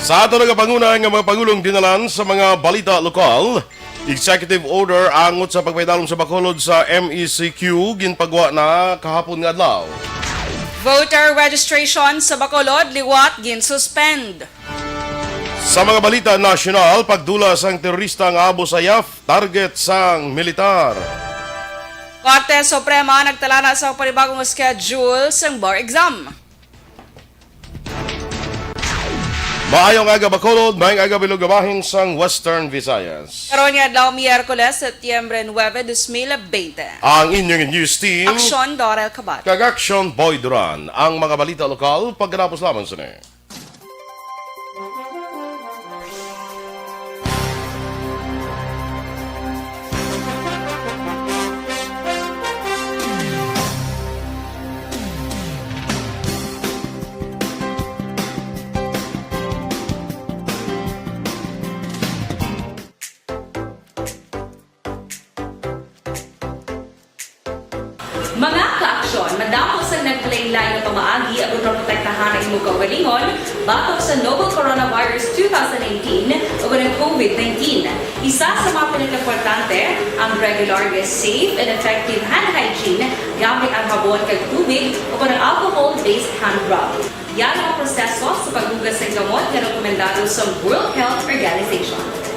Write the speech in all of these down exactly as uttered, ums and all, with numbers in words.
Sa ato nagapanguna nga mga pangulong dinalan sa mga balita lokal, executive order angot sa pagpaidalom sa Bacolod sa M E C Q ginpagwa na kahapon nga adlaw. Voter registration sa Bacolod liwat gin-suspend. Sa mga balita nasyonal, pagdula sang terorista nga Abu Sayyaf target sang militar. Korte Suprema nagtala na sa panibagong schedule sang bar exam. Maayong aga, Bacolod. Maayong aga, bilog nga bahin sang Western Visayas. Karon nga adlaw, Miyerkules, Setyembre nuebe, dos mil bente. Ang inyong news team, Aksyon Dorel Kabat. Kag Aksyon Boy Duran. Ang mga balita lokal, pagkatapos lamang sini. Mga kaaksyon, madamo sang naglain-lain nga pamaagi agud maprotektahan ang imo kaugalingon batok sa novel coronavirus two thousand nineteen o ang COVID nineteen. Isa sa mga pinakaimportante ang regular nga safe and effective hand hygiene gamit ang habon kag tubig o ang alcohol-based hand rub. Yan ang proseso sa paghugas sa gamot nga rekomendado sa World Health Organization.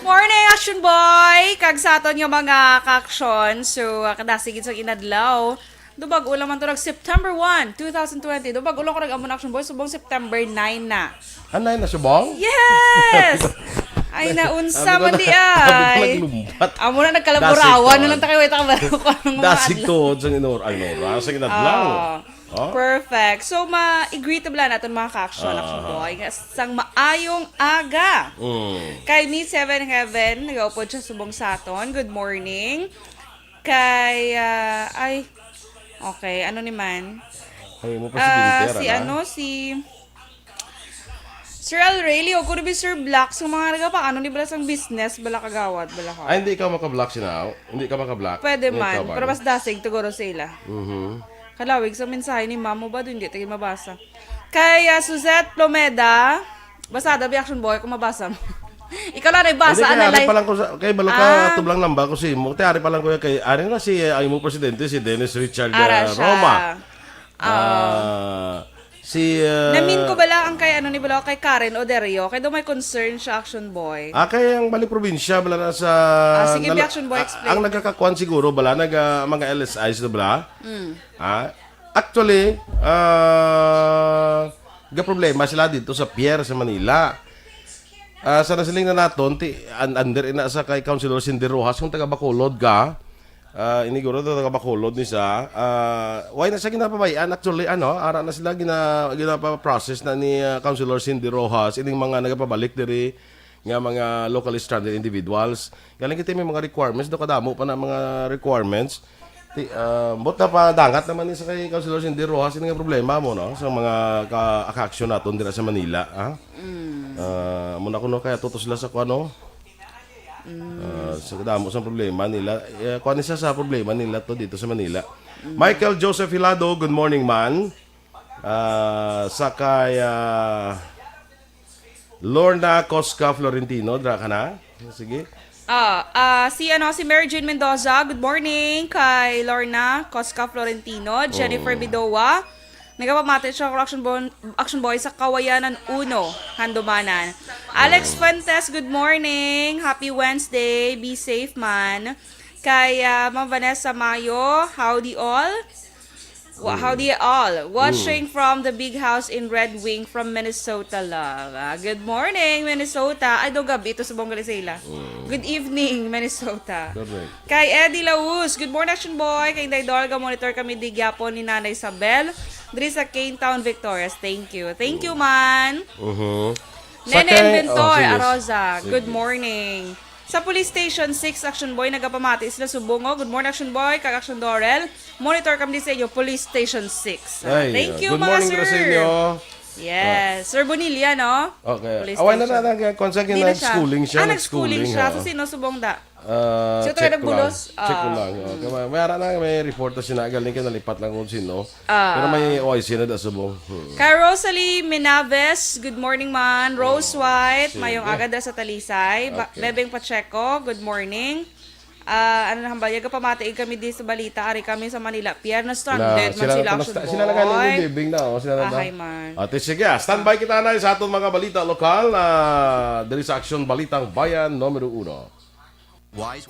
Morning, Action Boy! Kag sa aton nga mga ka-action, so, ah, kadasig gid sa inadlaw. Dubag-o lang man to, nag September one, two thousand twenty. Dubag-o lang ko nag-amo na, Action Boy, subong September nine na. Anay na subong? Yes! Ay, naunsa man di ay. Amo na, nagkalaburawan na lang ta kay wait, ta kabalo ko anong mga Dasig adlaw. Tuod sa inor-, ay, inora, sa inadlaw. Ah. Oh? Perfect. So, ma-greet bala naton mga ka-action, Action Boy, nga sang maayong aga. Mm. Kay Miss Heaven Heaven, nagaupod siya subong sa aton. Good morning. Kay, ah, ay, okay, ano ni man? Ay, mo pa si Ah, Binter, si ano? ano, si Sir Alrelio, kuno bi Sir Black, sa mga nagapa, ano ni bala sang business, bala kagawad, bala ka? Ay, hindi ka maka-block, sinaw. Hindi ka maka-block. Pwede Hindi man, ka ba? pero mas dasig, tuguro sila. Mhm. Kalawig sa mensahe ni Ma'am mo ba, hindi tayo mabasa. Kay, ah, Suzette Plomeda, basada bi, Action Boy, kung mabasa mo. Ikaw lang nagbasa, Hindi, kay ano, ari like pa lang ko sa, kay balo ka, Ah. tublang lamba ko si mo. Te, ari pa lang ko kay, ari na si, ah, imo presidente, si Dennis Richard, Ara ah, siya. Roma. Oo. Ah, si, ah, Namin ko bala ang kay, ano ni bala, kay Karen Oderio. Kay daw may concern siya, Action Boy. Ah, kay ang bali probinsya, bala na sa Ah, sige, nala-, Action Boy, ah, explain. ang nagkakakuan siguro, bala, nag, ah, mga L S Is na bala. Mm. Ah, actually, ah, ga problema sila dito sa pier sa Manila. Ah, sa nasiling na naton, ti, an-, under ina sa kay Councilor Cindy Rojas, kung taga Bacolod ka, ah, iniguro to taga Bacolod ni sa, ah, why na sa ginapabayaan? Actually, ano, ara na sila gina-, ginapa-process na ni, ah, Councilor Cindy Rojas, ining mga nagapabalik diri nga mga locally stranded individuals. Galing kita may mga requirements, do kadamo pa na mga requirements. Ti, ah, but napadangat naman ni sa kay Councilor Cindy Rojas, ini nga problema mo, no? Sa mga ka-, ka-action naton dira sa Manila, ha? Mm. Ah, muna kuno kaya tuto sila sa kuano? Mm. Ah, sa kadamo sa problema nila. Eh, kuan isa sa problema nila to dito sa Manila. Mm. Michael Joseph Hilado, good morning, man. Ah, sa kay, ah, Lorna Cosca Florentino, dra ka na? Sige. Ah, ah, si, ano, si Mary Jane Mendoza, good morning. Kay Lorna Cosca Florentino, Jennifer Oh. Bidoa, Nagapamati siya, Action Bon-, Action Boy, sa Kawayanan Uno, Handumanan. Alex Fuentes, good morning. Happy Wednesday. Be safe, man. Kay, ah, Ma'am Vanessa Mayo, howdy all. Wa-, howdy all. Watching from the big house in Red Wing from Minnesota, love. Ah, good morning, Minnesota. Ay, do gabi to sa Bongga de Sela. Good evening, Minnesota. Correct. Kay Eddie Laus, good morning, Action Boy. Kay Inday Dol, ga-monitor kami di gyapon ni Nanay Isabel. Diri sa Kane Town, Victorias. Thank you. Thank you, man. Mhm. Nene Sakay, Inventor, oh, sige. Arosa, Sige. Good morning. Sa Police Station six, Action Boy, nagapamati sila subong, oh. Good morning, Action Boy, kag Action Dorel. Monitor kami sa inyo, Police Station six. Ah, Ay, thank uh, you, good mga morning, sir. Grasenyo. Yes. Sir Bonilla, no? Okay. Police Away na Station. na lang, kaya kung sa Di na siya. Schooling siya, Ah, nag-schooling nag-schooling siya. siya. So, sino subong da? Ah, Sino check taga ko lang. Bulos? Check ko Ah, lang. Oh. mm. Kaya may, may ara na, may reporter si Nagal, yung kinalipat lang kung sino. Ah. Pero may O I C na da subong. Hmm. Kay Rosalie Minaves, good morning, man. Rose Oh, White, sige. Mayong aga da sa Talisay. Ba-, Okay. Bebeng Pacheco, good morning. Ah, ano na hambal? Yaga pamati kami di sa balita. Ari kami sa Manila Pier. Na-stranded Na, man sila sila na Action pala-, sila na galing Boy. ni Bebeng na, oh, sila na Ah, na. Hi, man. Ate, sige, ah, standby kita na sa aton mga balita lokal na diri sa Aksyon Balitang Bayan numero uno. Wise.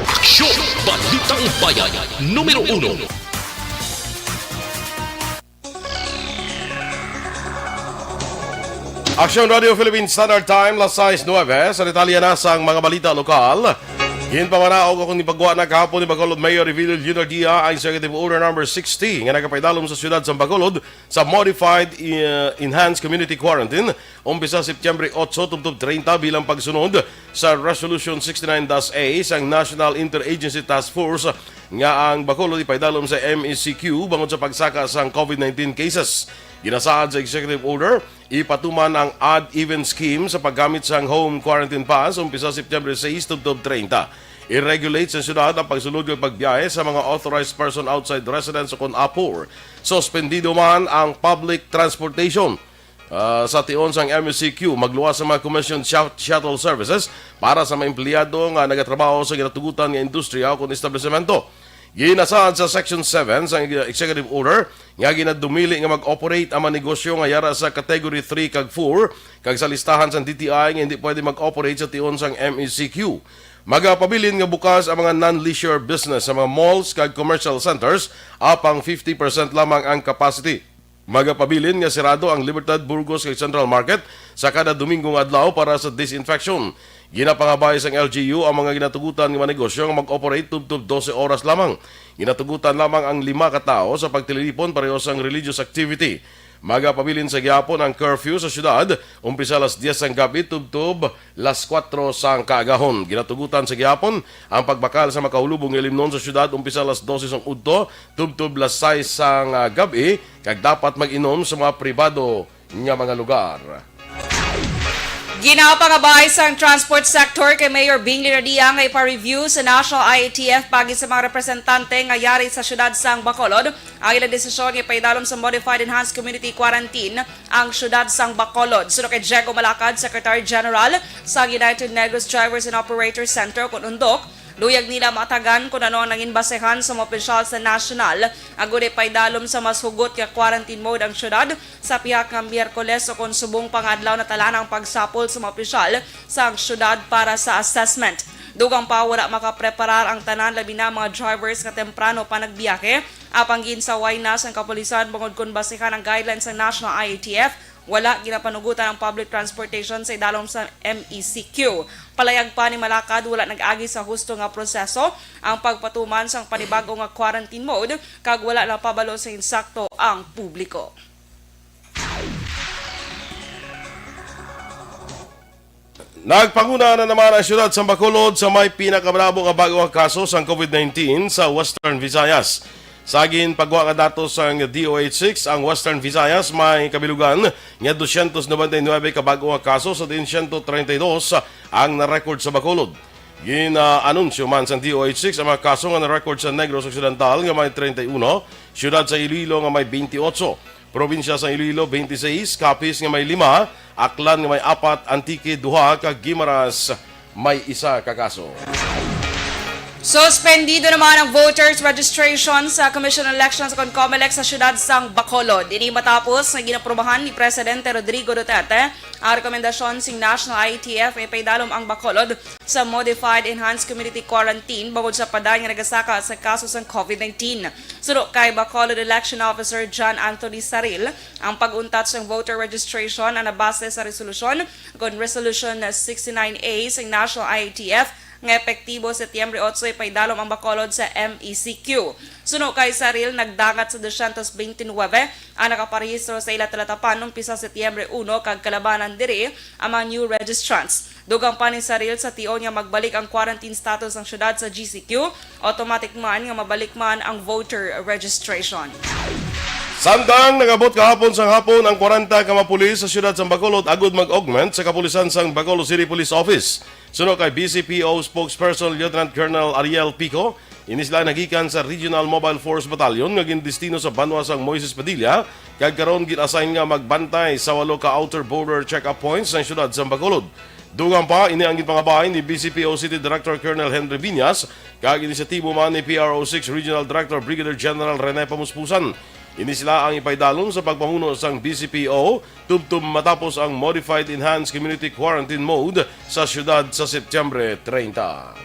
Aksyon! Balitang Bayan, numero uno. Aksyon Radio Philippine Standard Time, las sais nuebe. Sa detalye na sang mga balita lokal, ginpamanaog akong nipagwa na kahapon ni Bacolod Mayor Revilo Leonardia ang Executive Order Number sixty nga nagapaidalom sa siyudad sang Bacolod sa modified, eh, enhanced community quarantine umpisa Septyembre otso tubtob treinta bilang pagsunod sa Resolution sixty-nine dash A sang National Interagency Task Force nga ang Bacolod ipaidalom sa M E C Q bangod sa pagsaka sang COVID nineteen cases. Ginasaad sa executive order, ipatuman ang odd even scheme sa paggamit sang home quarantine pass umpisa Septyembre sais tubtob treinta. I-regulate sa siyudad ang pagsulod kag pagbiyahe sa mga authorized person outside residence o kon apor. Suspendido man ang public transportation. Ah, sa tion sang M E C Q, magluwas sa mga commissioned shut-, shuttle services para sa mga empleyado nga nagatrabaho sa ginatugutan nga industriya o kon establisemento. Ginasaad sa Section seven sang Executive Order nga ginadumili nga mag-operate ang mga negosyo nga yara sa Category three kag four kag sa listahan sang D T I nga hindi pwede mag-operate sa tion sang M E C Q. Magapabilin nga bukas ang mga non-leisure business sa mga malls kag commercial centers, apang fifty percent lamang ang capacity. Magapabilin nga sirado ang Libertad, Burgos, kag Central Market sa kada Domingo nga adlaw para sa disinfection. Ginapangabay sang L G U ang mga ginatugutan nga mga negosyo nga mag-operate tubtob dose oras lamang. Ginatugutan lamang ang lima ka tawo sa pagtililipon pareho sang religious activity. Magapabilin sa gihapon ang curfew sa siyudad, umpisa alas diyes sang gab-i tubtob alas kuwatro sang kaagahon. Ginatugutan sa gihapon ang pagbakal sa makahulubong nga ilimnon sa siyudad, umpisa alas dose sang udto tubtob alas sais sang, ah, gab-i, kag dapat mag-inom sa mga pribado nga mga lugar. Ginapangabay sang transport sector kay Mayor Bing Linadia nga ipa-review sa National I A T F paagi sa mga representante nga yari sa siyudad sang Bacolod ang ilang desisyon nga ipaidalom sa Modified Enhanced Community Quarantine ang siyudad sang Bacolod. Suno kay Diego Malacad, Secretary General sa United Negros Drivers and Operators Center, kon UNDOC, luyag nila matagan kon ano ang nangin basehan sa mga opisyal sa nasyonal agud ipaidalom sa mas hugot nga quarantine mode ang siyudad sa pihak nga Miyerkules o kon subong pa nga adlaw na tala na ang pagsapol sa mga opisyal sang siyudad para sa assessment. Dugang pa, wala makapreparar ang tanan, labi na mga drivers nga temprano pa nagbiyahe. Apang ginsaway na sang kapulisan bangod kon basehan ang guidelines sang National I A T F, wala ginapanugutan ang public transportation sa idalom sa M E C Q. Palayag pa ni Malacad, wala nag-agi sa husto nga proseso ang pagpatuman sang panibag-o nga quarantine mode kag wala napabalo sa insakto ang publiko. Nagpanguna na naman ang siyudad sang Bacolod sa may pinakamadamo nga bag-o nga kaso sang COVID nineteen sa Western Visayas. Sa ginpagwa nga datos sang D O H six, ang Western Visayas may kabilugan nga dosyentos nobenta y nuebe ka bag-o nga kaso, sa diin siyento treinta y dos ang na-record sa Bacolod. Gin-anunsyo man sang D O H six ang mga kaso nga na-record sa Negros Occidental nga may treinta y uno, siyudad sa Iloilo nga may bente otso, Probinsya sang Iloilo, twenty-six, Capiz nga may lima, Aklan nga may apat, Antique duha, kag Guimaras may isa ka kaso. Suspendido naman ang voters registration sa Commission on Elections o kon Comelec sa siyudad sang Bacolod. Ini matapos nga ginaprubahan ni Presidente Rodrigo Duterte ang rekomendasyon sing National I A T F nga ipaidalom ang Bacolod sa Modified Enhanced Community Quarantine bangod sa padayon nga nagasaka sa kaso sang COVID nineteen. Suno kay Bacolod Election Officer John Anthony Saril, ang pag-untat sang voter registration ang nabase sa resolusyon kon Resolution sixty-nine A sang National I A T F nga epektibo Setyembre otso ipaidalom ang Bacolod sa M E C Q. Suno kay Saril, nagdangat sa dosyentos bente nuebe ang nakaparehistro sa ila talatapan umpisa Setyembre uno kag kalabanan diri ang mga new registrants. Dugang pa ni Saril, sa tion nga magbalik ang quarantine status sang siyudad sa G C Q, automatic man nga mabalik man ang voter registration. Samtang nag-abot kahapon sang hapon ang kwarenta ka mga pulis sa siyudad sang Bacolod agud mag-augment sa kapulisan sang Bacolod City Police Office. Suno kay B C P O spokesperson Lieutenant Colonel Ariel Pico, ini sila nagikan sa Regional Mobile Force Battalion nga gindestino sa banwa sang Moises Padilla, kag karon gin-assign nga magbantay sa walo ka outer border check-up points sang siyudad sang Bacolod. Dugang pa, ini ang ginpangabahin ni B C P O City Director Colonel Henry Viñas, kag inisyatibo man ni P R O six Regional Director Brigadier General Rene Pamuspusan. Ini sila ang ipaidalom sa pagpamuno sang B C P O tubtob matapos ang Modified Enhanced Community Quarantine Mode sa siyudad sa Setyembre treinta.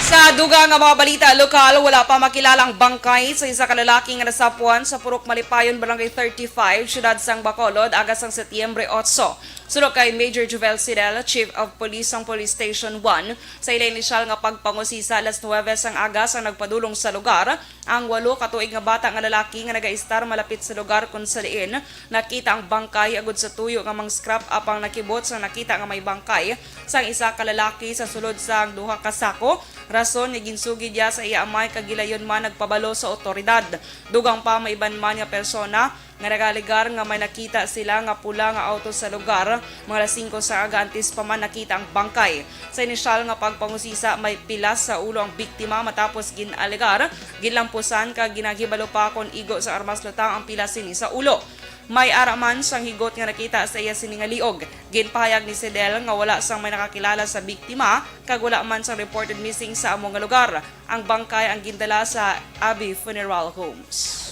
Sa dugang nga mga balita lokal, wala pa makilala ang bangkay sa isa ka lalaki nga nasapuan sa Purok Malipayon, Barangay thirty-five, siyudad sang Bacolod, aga sang Setyembre otso. Suno kay Major Jovel Sidel, Chief of Police sang Police Station one, sa ila inisyal nga pagpangusisa, alas nuwebe sang aga sang nagpadulong sa lugar ang walo ka tuig nga bata nga lalaki nga nagaistar malapit sa lugar kon sa diin nakita ang bangkay agud sa tuyo nga mga scrap, apang nakibot sang nakita nga may bangkay sang isa ka lalaki sa sulod sang duha ka sako, rason nga ginsugid niya sa iya amay kag gilayon man nagpabalo sa awtoridad. Dugang pa, may iban man nga persona nga nagaligar nga may nakita sila nga pula nga auto sa lugar, mga alas singko sa aga, antes pa man nakita ang bangkay. Sa inisyal nga pagpangusisa, may pilas sa ulo ang biktima, matapos gin-alegar, ginlampusan kag ginahibalo pa kon igo sa armas lutang ang pilas sini sa ulo. May ara man sang higot nga nakita sa iya sini nga liog. Ginpahayag ni Sidel nga wala sang may nakakilala sa biktima kag wala man sang reported missing sa amo nga lugar. Ang bangkay ang gindala sa Abbey Funeral Homes.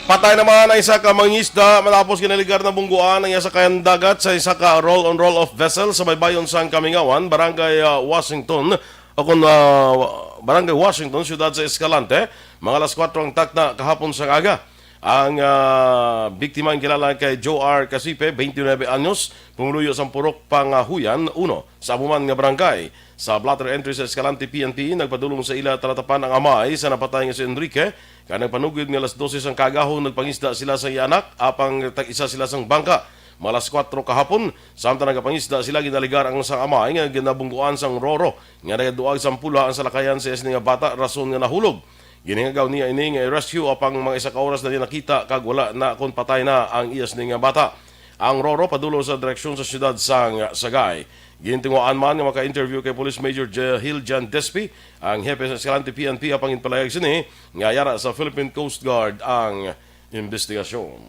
Patay naman ang isa ka mangisda matapos ginaligar na bungguan ang iya sakayan dagat sa isa ka roll-on roll-off vessel sa baybayon sang Kamingawan, Barangay, ah, Washington, o kon, ah, Barangay Washington, siyudad sa Escalante, mga alas kuwatro ang takna kahapon sang aga. Ang, ah, biktima ang kilala kay Joe R. Casipe, twenty-nine anyos, pumuluyo sang Purok Pangahuyan uno, sa amo man nga barangay. Sa blotter entry sa Escalante P N P, nagpadulong sa ila talatapan ang amay sa napatay nga si Enrique, kag nagpanugid nga alas dose sang kaagahon nagpangisda sila sa iya anak, apang tag-isa sila sang bangka. Mga alas kuwatro kahapon, samtang nagapangisda sila, ginaligar ang sang amay nga ginabungguan sang roro nga nagaduag sang pula ang salakayan sa iya sini nga bata, rason nga nahulog. Ginhingagaw niya ini nga i-rescue, apang mga isa ka oras na niya nakita kag wala na kon patay na ang iya sini nga bata. Ang roro padulong sa direksyon sa siyudad sang Sagay. Gintinguhaan man nga maka-interview kay Police Major Jahil Jan Despi, ang hepe sa Escalante P N P, apang ginpalayag sini nga yara sa Philippine Coast Guard ang imbestigasyon.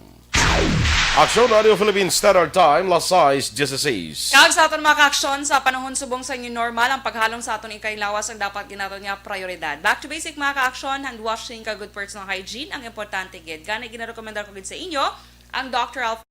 Aksyon Radio Philippines Standard Time, las sais dieciséis. Kag sa aton mga kaaksyon, sa panahon subong sa new normal, ang paghalong sa aton ikay lawas ang dapat ginaton nga prioridad. Back to basic, mga kaaksyon, hand washing kag good personal hygiene ang importante gid. Gani, ginarekomendar ko gid sa inyo ang Doctor Alf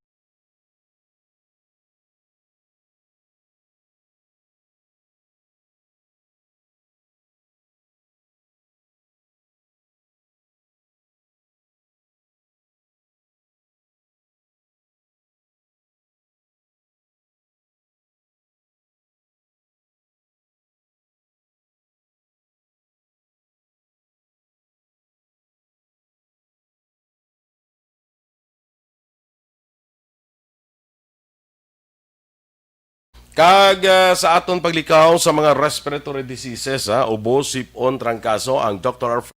Kag, ah, sa aton paglikaw sa mga respiratory diseases, ha, ubo, sip-on, trangkaso, ang Doctor Alfred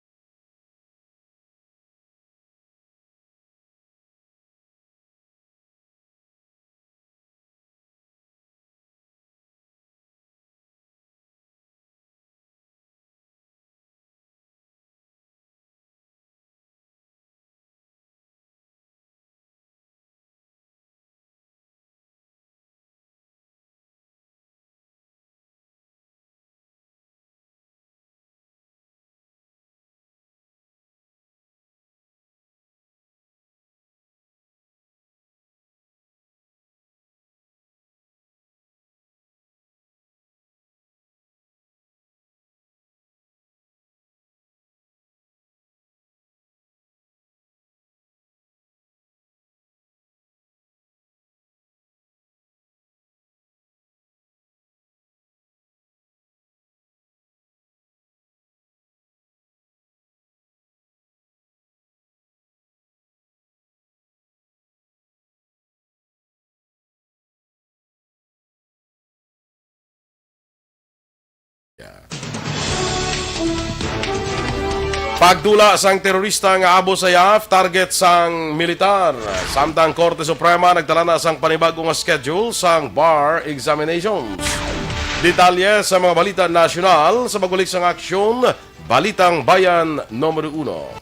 Pagdula sang terorista nga Abu Sayyaf, target sang militar. Samtang Korte Suprema nagtalana sang panibag-o nga schedule sang bar examinations. Detalye sa mga balita nasyonal sa pagbalik sang aksyon, Balitang Bayan numero uno.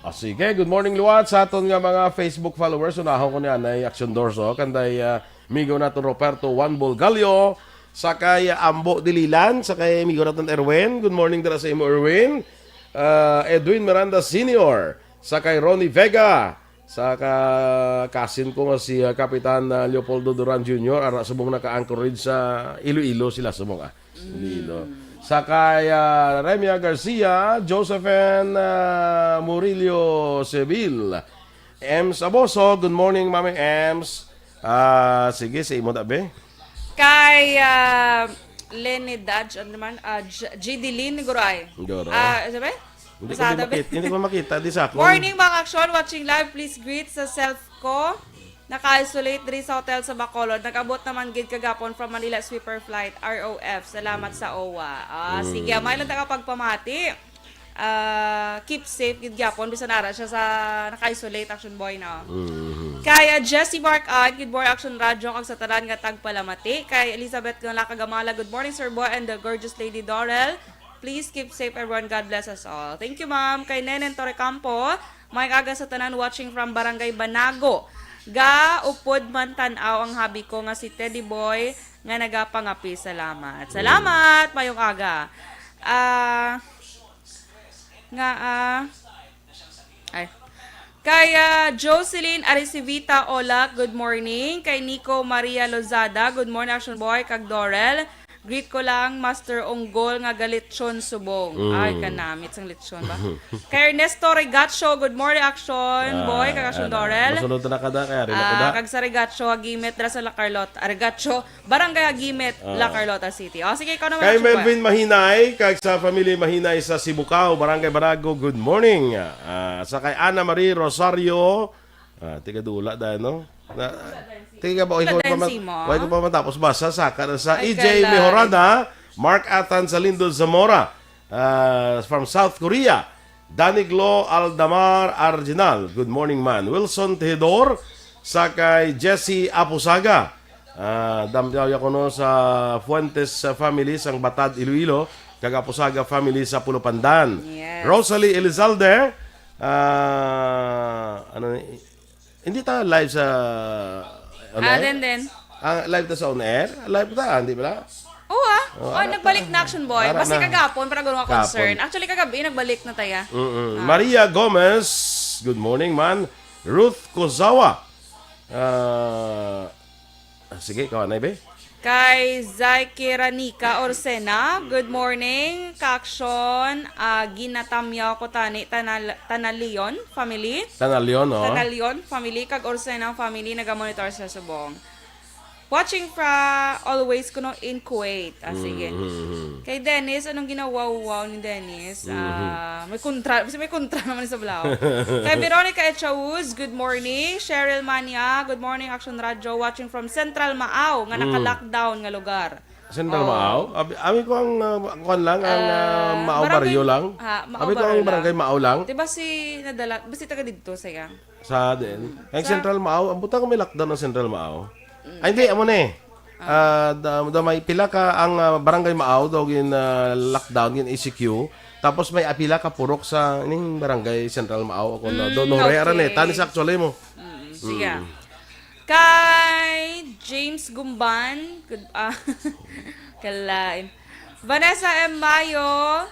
Ah, sige, good morning liwat sa aton nga mga Facebook followers. Unahon ko ni anay Action Dorso, kanday ah, amigo naton Roberto Juan Bulgalio, sa kay Ambo Dililan, sa kay amigo naton Erwin. Good morning dira sa imo, Erwin. Ah, Edwin Miranda Senior, sa kay Ronnie Vega, sa ka kasin ko nga si ah, Kapitan ah, Leopoldo Duran Junior, ara subong naka-anchorage sa Iloilo sila subong ah. Iloilo. Sa kay ah, Remia Garcia, Josephine ah, Murillo Seville, Ems Aboso, good morning, Mami Ems. Ah, sige, sa imo tabi. Kay ah, Lenny Dodge, ano naman? Ah, J- G D Lynn, siguro ay. Siguro. Ah, sabi? Hindi ko Masada, din be. Makita, hindi ko makita. Di sa ako. Morning, mga aksyon. Watching live, please greet sa self ko. Naka-isolate diri sa hotel sa Bacolod. Nag-abot naman gid kagapon from Manila Sweeper Flight, R O F. Salamat sa O W A. Ah, Mm. Sige, may lang taka pagpamati. Ah, keep safe gid gyapon bisan ara siya sa naka-isolate, Action Boy, no? Mm-hmm. Kay ah, Jesse Mark Ann, good morning, Action Radio, kag sa tanan nga tagpalamati. Kay Elizabeth Ngalaka Gamala, good morning, Sir Boy and the gorgeous Lady Dorel. Please keep safe, everyone. God bless us all. Thank you, ma'am. Kay Nenen Torrecampo, may aga sa tanan watching from Barangay Banago. Ga upod man tan-aw ang habi ko nga si Teddy Boy nga nagapangapi. Salamat. Salamat. Mayong aga. Ah, nga, ah, ay. Kay ah, Jocelyn Aricivita Olak, good morning. Kay Nico Maria Lozada, good morning, Action Boy, kag Dorel. Greet ko lang, Master Unggol, nga galitsyon subong. Mm. Ay, kanamit sang litsyon ba? Kay Ernesto Regacho, good morning, Action Boy, kag Action Dorel. Masunod na ka da, kay ari na ko da. Ah, kag sa Regacho, Agimit, dira sa La Carlota. Regacho, Barangay Agimit, La Carlota City. O, sige, ikaw naman, Kay Action Boy. Melvin Mahinay, kag sa family Mahinay sa Sibukao, Barangay Banago, good morning. Ah, sa kay Ana Marie Rosario, ah, tiga Dula da, no? Na, tiga ba, Sa ikaw pa man, Densimo. Wa ko pa matapos basa, saka na sa Ay, E J kalay. Mejorana, Mark Athan Salindo Zamora, ah, from South Korea. Daniglo Aldamar Arginal, good morning, man. Wilson Tejedor, sa kay Jesse Apusaga. Ah, damdaw ya kuno sa Fuentes, ah, family sang Batad, Iloilo, kag Apusaga family sa Pulo Pandan. Yes. Rosalie Elizalde, ah, ano ni, hindi ta live sa on Ah, air? Then, then. Ah, live ta sa on air? Live ta, hindi ba? Oo, ah. Oh, Oh, ara nagbalik ta. Na, Action Boy. Ara Basta na. Kagapon, para gano'n nga Kapon. Concern. Actually, kagabi, nagbalik na taya. Mm-mm. Ah. Maria Gomez, good morning, man. Ruth Kozawa. Ah, ah, sige, ikaw, anay, be? Kay Zaikiranika Orsena, good morning. Kaaksyon, ah, ginatamyaw ko tani, Tanal Tanalion family. Tanalion, oh. Tanalion family, kag Orsena family, nagamonitor sa subong. Watching fra always kuno in Kuwait. Ah, sige. Mm-hmm. Kay Dennis, anong ginawawaw ni Dennis? Mm-hmm. Ah, may kontra, kasi may kontra naman sa Blau. Kay Veronica Echauz, good morning. Cheryl Mania, good morning, Action Radio. Watching from Central Maaw, nga Mm. naka-lockdown nga lugar. Central Oh. Maaw? Abi, abi ko ang, ah, ang kuwan lang, ang, Ah, ah, Maaw barangay, Barrio lang. Ha, Maaw Abi ko ang Barrio lang. Barangay Maaw lang. Di ba si nadala, ba si taga dito, saya? Sa din. Mm. Ang Sa Central Maaw, ang butang may lockdown ng Central Maaw. Mm. Ay, hindi, amo na eh. Ah. Ah, da, da may pila ka ang, ah, Barangay Maaw daw gin, ah, lockdown, gin E C Q. Tapos may apila ka purok sa ining Barangay Central Maaw. Ako na, Mm, doon, Nore, okay. Araneta, ni sa actually mo. Mm, sige. Mm. Kay James Gumban, good, ah, kalain. Vanessa M. Mayo,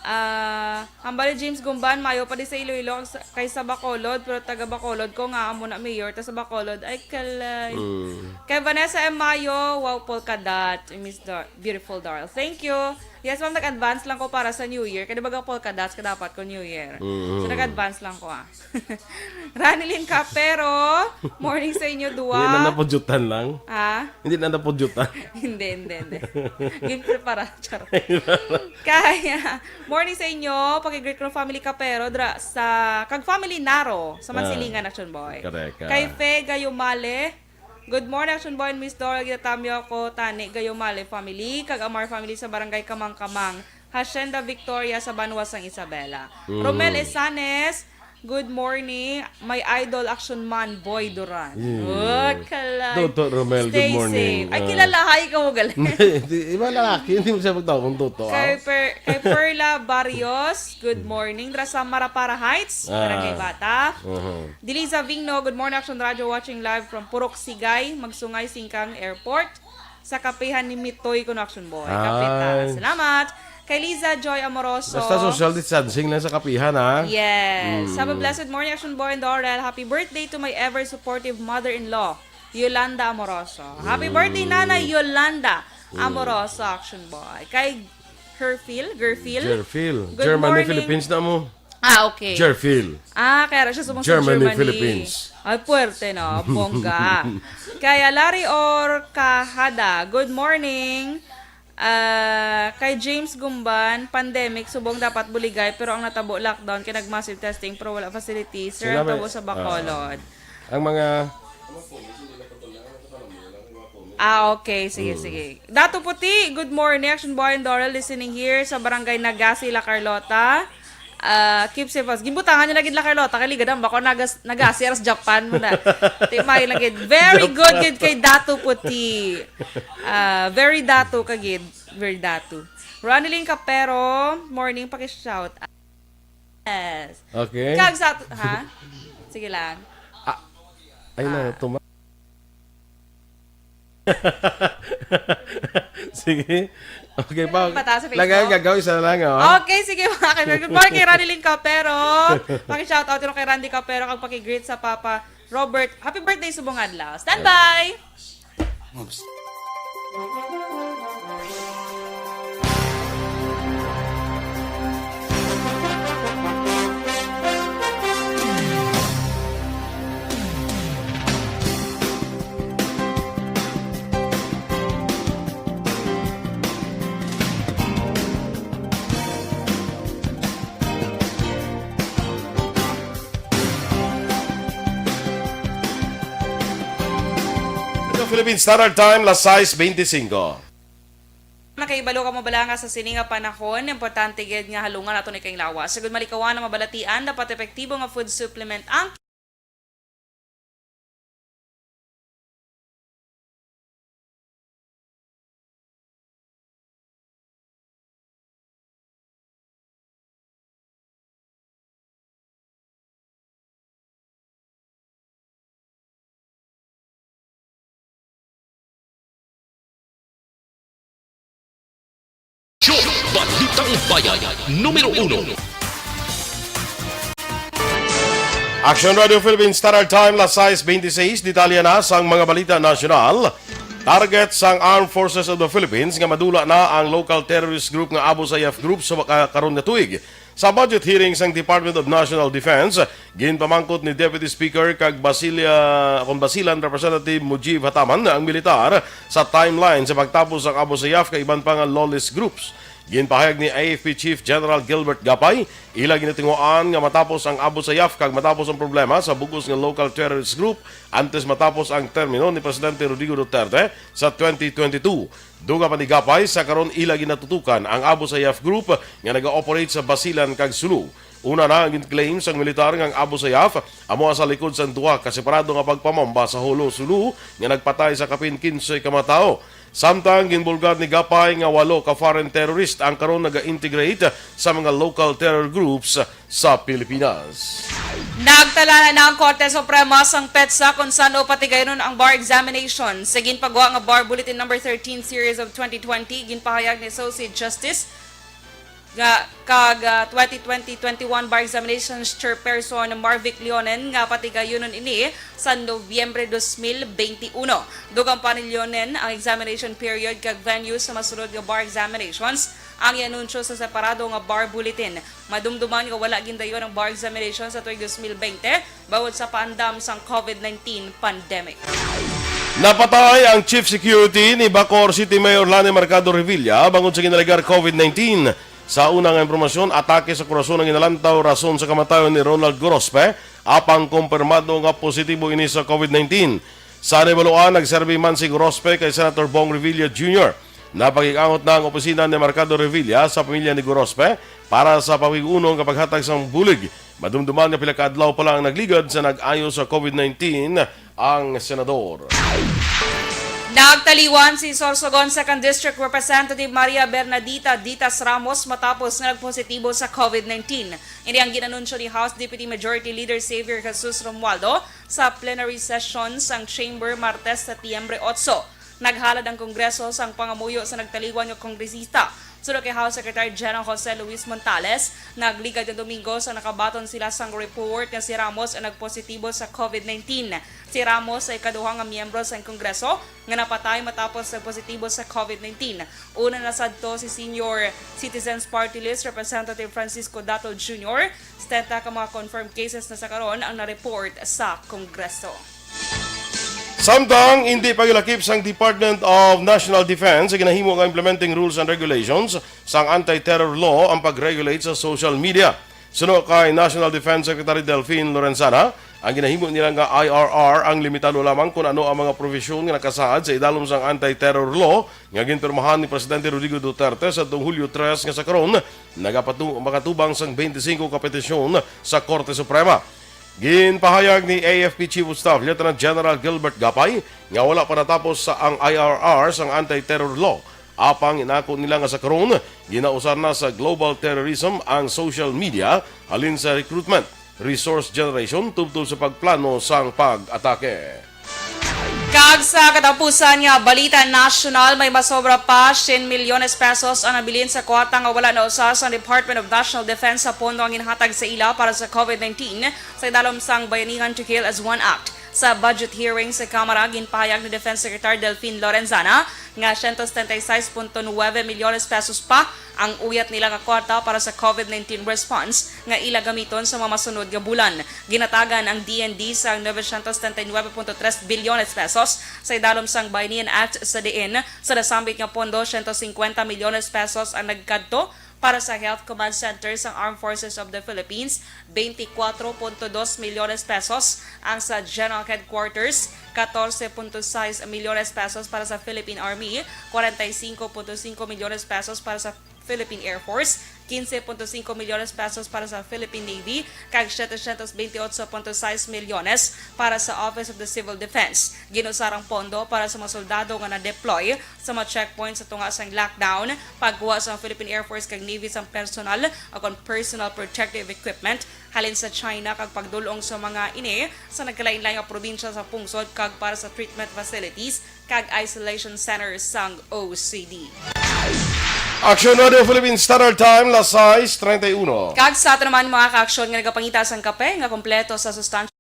ah, hambal ni James Gumban, mayo pa di sa Iloilo ang sa, kay sa Bacolod, pero taga Bacolod ko nga amo na mayor ta sa Bacolod. Ay, kalay. Mm. Kay Vanessa M. Mayo, wow, polka dot. I miss Dar-, beautiful Daryl. Thank you. Yes, ma'am, nag-advance lang ko para sa New Year. Kaya baga polka dots ka dapat ko New Year. So, Mm. nag-advance lang ko, ah. Ranilyn Capero, morning sa inyo, Hindi na duwa. napudyutan lang. Ha? Hindi na napudyutan. Hindi, hindi, hindi. Ginprepara, charot. Kaya, morning sa inyo, pakigreet ko ng family Capero, dra, sa, kag family Naro, sa Ah, Mansilingan, Action Boy. Correct, ah. Kay Fe Gayumale, good morning, Action Boy and Miss Doral. Ginatamyo ako, Tani Gayumale family, kag Amar family sa Barangay Kamangkamang, Hacienda Victoria sa Banwa sang Isabela. Mm. Romel Esanes, good morning. My idol, Action Man, Boy Duran. Mm. Oh, kalay. Toto, Romel, good Stay morning. safe. Ay, Ah. kilala, hi ka mo, galing. Hindi, iba lalaki, hindi mo siya magtawag kung Toto, ah. Kay Per-, kay Perla Barrios, good morning. Dra sa Marapara Heights, Ah. Barangay Bata. Uh-huh. Diliza Vingno, good morning, Action Radio, watching live from Purok Sigay, Magsungay, Singkang Airport. Sa kapihan ni Mitoy kuno, Action Boy. Kapita. Ay. Salamat. Kay Liza Joy Amoroso. Basta social distancing lang sa kapihan, ha? Yes. Mm. Have a blessed morning, Action Boy and Dorel. Happy birthday to my ever supportive mother-in-law, Yolanda Amoroso. Happy birthday, Mm. Nanay Yolanda Mm. Amoroso, Action Boy. Kay Herfil, Gerfil. Gerfil. Good Germany, morning. Philippines na mo. Ah, okay. Jerfil. Ah, kaya ra siya subong sa Germany, Germany. Philippines. Ay, puwerte, no? Bongga. Kay Larry Orcajada, good morning. Ah, kay James Gumban, pandemic, subong dapat buligay, pero ang natabo, lockdown, kay nag-massive testing, pero wala facility. Sir, ang Sinabi, tabo sa ah, Bacolod. Ang mga Ah, okay. Sige, Mm. sige. Dato Puti, good morning. Action Boy and Doral listening here sa Barangay Nagasi, La Carlota. Ah, keep safe, boss. Ginbutangan niya na gid La Carlota, kay ligadan ba ko nagas-, nagasi, aras Japan mo na. Ti may lang gid. Very good gid kay Dato Puti. Ah, very Dato ka gid. Very Dato. Ronilyn Capero, morning, paki-shout. Yes. Okay. Kag sa, ha? Sige lang. Ah, ay, na, Ah. tuma- Sige. Okay pa. Mata sa Facebook. Lagay, gagaw, isa na lang, oh. Okay, sige, mga kaibigan. Good morning kay Ronilyn Capero. Paki-shoutout yun kay Randy Capero, kag paki-greet sa Papa Robert. Happy birthday, subong adlaw. Stand by! Oops. Ito, Philippine Standard Time, las sais beintisinko. Nakahibalo ka mo bala nga sa sini nga panahon, importante gid nga halungan naton ikaing lawas. Sagud malikawan ang mabalatian, dapat epektibo nga food supplement ang Show, Balitang Bayan, numero uno. Action Radio Philippines Standard Time, las sais beintiseis. Detalye na sang mga balita nasyonal. Target sang Armed Forces of the Philippines nga madula na ang local terrorist group nga Abu Sayyaf Group sa ka-, karon nga tuig. Sa budget hearing sang Department of National Defense, ginpamangkot ni Deputy Speaker kag Basilia, kon Basilan Representative Mujib Hataman ang militar sa timeline sa pagtapos sang Abu Sayyaf kag iban pa nga lawless groups. Ginpahayag ni A F P Chief General Gilbert Gapay, ila ginatinguhaan nga matapos ang Abu Sayyaf kag matapos ang problema sa bug-os nga local terrorist group antes matapos ang termino ni Presidente Rodrigo Duterte sa twenty twenty-two. Dugang pa ni Gapay, sa karon ila ginatutukan ang Abu Sayyaf Group nga naga-operate sa Basilan kag Sulu. Una na ang gin-claim sang militar nga ang Abu Sayyaf amo sa likod sang duha ka separado nga pagpamomba sa Jolo, Sulu nga nagpatay sa kapin kinse ka mga tawo. Samtang ginbulgar ni Gapay nga walo ka foreign terrorist ang karon naga-integrate sa mga local terror groups sa Pilipinas. Nagtala na ang Korte Suprema sang petsa kon san-o patigayonon ang bar examination. Sa ginpagwa nga Bar Bulletin Number Thirteen Series of twenty twenty, ginpahayag ni Associate Justice nga kag, ah, twenty twenty twenty-one Bar Examinations Chairperson Marvic Leonen nga patigayonon ini sa Nobyembre dos mil beinti uno. Dugang pa ni Leonen ang examination period kag venue sa masunod nga bar examinations. ang ianunsyo sa separado nga bar bulletin. Madumduman nga wala gindayon ang bar examination sa tuig dos mil bente bangod sa paandam sang COVID nineteen pandemic. Napatay ang Chief Security ni Bacoor City Mayor Lani Mercado Revilla bangod sa ginalegar COVID nineteen. Sa una nga impormasyon, atake sa korason ang ginalantaw rason sa kamatayon ni Ronald Gorospe, apang kumpirmado nga positibo ini sa COVID nineteen. Sa nahibaluan, nagserbi man si Gorospe kay Senator Bong Revilla Junior. Napakig-angot na ang opisina ni Mercado Revilla sa pamilya ni Gorospe para sa pamig-unong nga paghatag sang bulig. Madumduman nga pila ka adlaw pa lang ang nagligad sa nag-ayo sa COVID nineteen ang senador. Nagtaliwan si Sorsogon Second District Representative Maria Bernadita Ditas Ramos matapos nga nagpositibo sa COVID nineteen. Ini ang ginanunsyo ni House Deputy Majority Leader Xavier Jesus Romualdo sa plenary session sang Chamber Martes, Setyembre otso. Naghalad ang Kongreso sang pangamuyo sa nagtaliwan nga kongresista. Suno kay House Secretary General Jose Luis Montales, nagligad nga Domingo sa nakabaton sila sang report nga si Ramos ang nagpositibo sa COVID nineteen. Si Ramos sa ikaduha nga miyembro sang Kongreso nga napatay matapos nagpositibo sa COVID nineteen. Una na sadto si Senior Citizens Party List Representative Francisco Dato Junior, setenta ka mga confirmed cases na sa karon ang na-report sa Kongreso. Samtang hindi pa gilakip sang Department of National Defense ang ginahimo nga implementing rules and regulations sang anti-terror law ang pag-regulate sa social media. Suno kay National Defense Secretary Delfin Lorenzana, ang ginahimo nila nga I R R ang limitado lamang kon ano ang mga profesyon nga nakasaad sa idalom sang anti-terror law nga ginpirmahan ni Presidente Rodrigo Duterte sa Hulyo tres nga sa karon, nagapatu-, makatubang sang twenty-five ka petisyon sa Korte Suprema. Ginpahayag ni A F P Chief of Staff Lieutenant General Gilbert Gapay nga wala pa natapos sa ang I R R sang anti-terror law. Apang inako nila nga sa karon, ginausar na sa global terrorism ang social media halin sa recruitment, resource generation tubtob sa pagplano sang pag-atake. Kag sa katapusan nga balita nasyonal, may masobra pa siyam milyones pesos ang nabilin sa kwarta nga wala nausa sa Department of National Defense sa pondo ang ginhatag sa ila para sa COVID nineteen sa idalom sang Bayanihan to Kill as One Act. Sa budget hearing sa Kamara, ginpahayag ni Defense Secretary Delfin Lorenzana nga siyento setenta y seis punto nuebe milyones pesos pa ang uyat nila nga kwarta para sa COVID nineteen response nga ila gamiton sa mga masunod nga bulan. Ginatagan ang D N D sa novecientos setenta y nuebe punto tres bilyones pesos sa idalom sang Bayanihan Act, sa diin sa nasambit nga pondo, siyento singkwenta milyones pesos ang nagkadto para sa Health Command Center sang Armed Forces of the Philippines, twenty-four punto dos milyones pesos ang sa General Headquarters, catorce punto seis milyones pesos para sa Philippine Army, cuarenta y cinco punto cinco milyones pesos para sa Philippine Air Force, quince punto cinco milyones pesos para sa Philippine Navy, kag setecientos veintiocho punto seis milyones para sa Office of the Civil Defense. Ginusar ang pondo para sa mga soldado nga na-deploy sa mga checkpoint sa tunga sang lockdown, pagkuha sa Philippine Air Force kag Navy sang personal, o kon personal protective equipment, halin sa China, kag pagdul-ong sa mga ini sa nagkalain-lain nga probinsya sa pungsod, kag para sa treatment facilities kag isolation centers sang O C D. Aksyon Radio Philippine Standard Time, las sais treinta y uno. Kag sa ato naman mga kaaksyon nga nagapangita sang kape nga kompleto sa sustansya.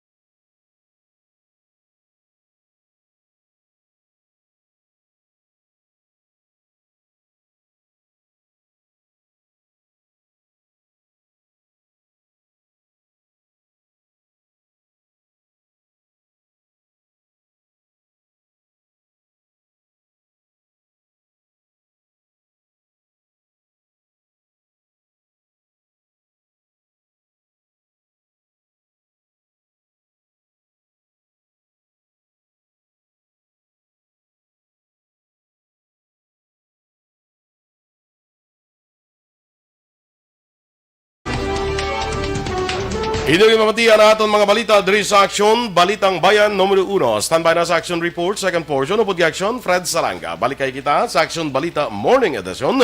Inyo ginpamatian ang aton mga balita diri sa Aksyon, Balitang Bayan numero uno. Standby na sa Aksyon Report, second portion, upod kay Aksyon, Fred Salanga. Balik kay kita sa Aksyon Balita Morning Edition.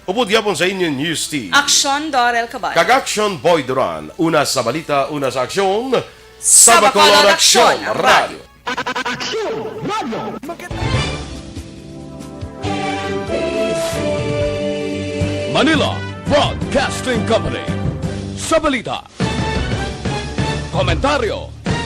Upod gyapon sa inyo News Team. Aksyon, Dorel Cabal. Kag Aksyon, Boy Duran. Una sa balita, una sa aksyon. Sa Bacolod, Aksyon Radio. Aksyon Radio. Manila Broadcasting Company. Sa balita, komentaryo,